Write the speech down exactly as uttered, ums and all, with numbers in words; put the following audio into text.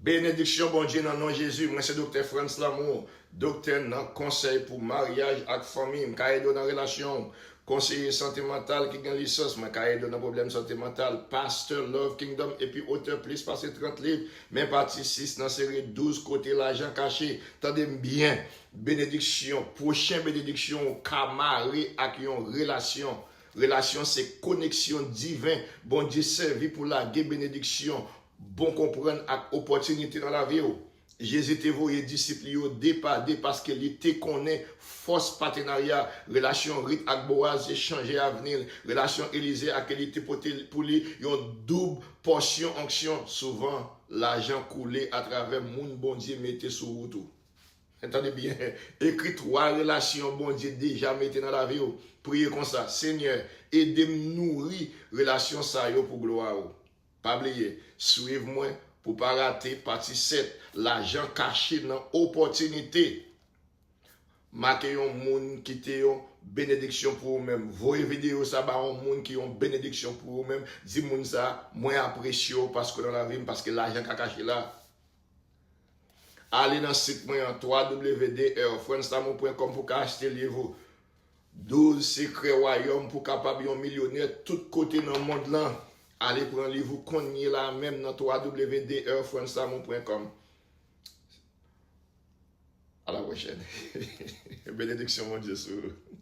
Benediksyon Bondye nan non Jezi. Mwen se Doktè Frantz Lamour, doktè nan konsèy pou maryaj ak fanmi. M ka ede w nan relasyon w. Konseye sante mantal ki gen lisans, mwen ka ede w nan pwoblèm sante mantal. Pastè Love Kingdom epi otè plis pase trant liv. Men pati sis nan seri douz kote lajan kache. Tande m byen. Benediksyon, pwochen benediksyon ou ka mare ak yon relasyon. Relasyon se koneksyon diven. Bondye sèvi pou lage benediksyon, bon konprann ak opòtinite nan lavi w. Jezi te voye disip li yo de pa de paske li te konnen fòs patenarya. Relasyon Rit ak Bowaz te chanje avni l. Relasyon Elize ak Eli te pote pou li yon doub pòsyon onksyon. Souvan, lajan koule atravè moun Bondye mete sou wout ou. Tande byen, ekri twa relasyon Bondye deja mete nan lavi w. Priye konsa, Senyè, ede m nouri relasyon sa yo pou glwa ou. Pa bliye, swiv mwen pou pa rate pati sèt, lajan kache nan opòtinite. Make yon moun ki te yon benediksyon pou ou menm. Voye videyo sa ba yon moun ki yon benediksyon pou ou menm. Di moun sa, mwen apresye w paske w nan lavi m, paske lajan ka kache la. Ale nan sit mwen an, w w w dot frantzlamour pwen kòm, pou ka achte liv ou. Douz sekrè wayòm pou kapab yon milyonè tout kote nan mond lan. Ale pran liv ou kounye la menm nan w w w dot frantzlamour pwen kòm. A la pwochèn. Benediksyon Bondye sou ou.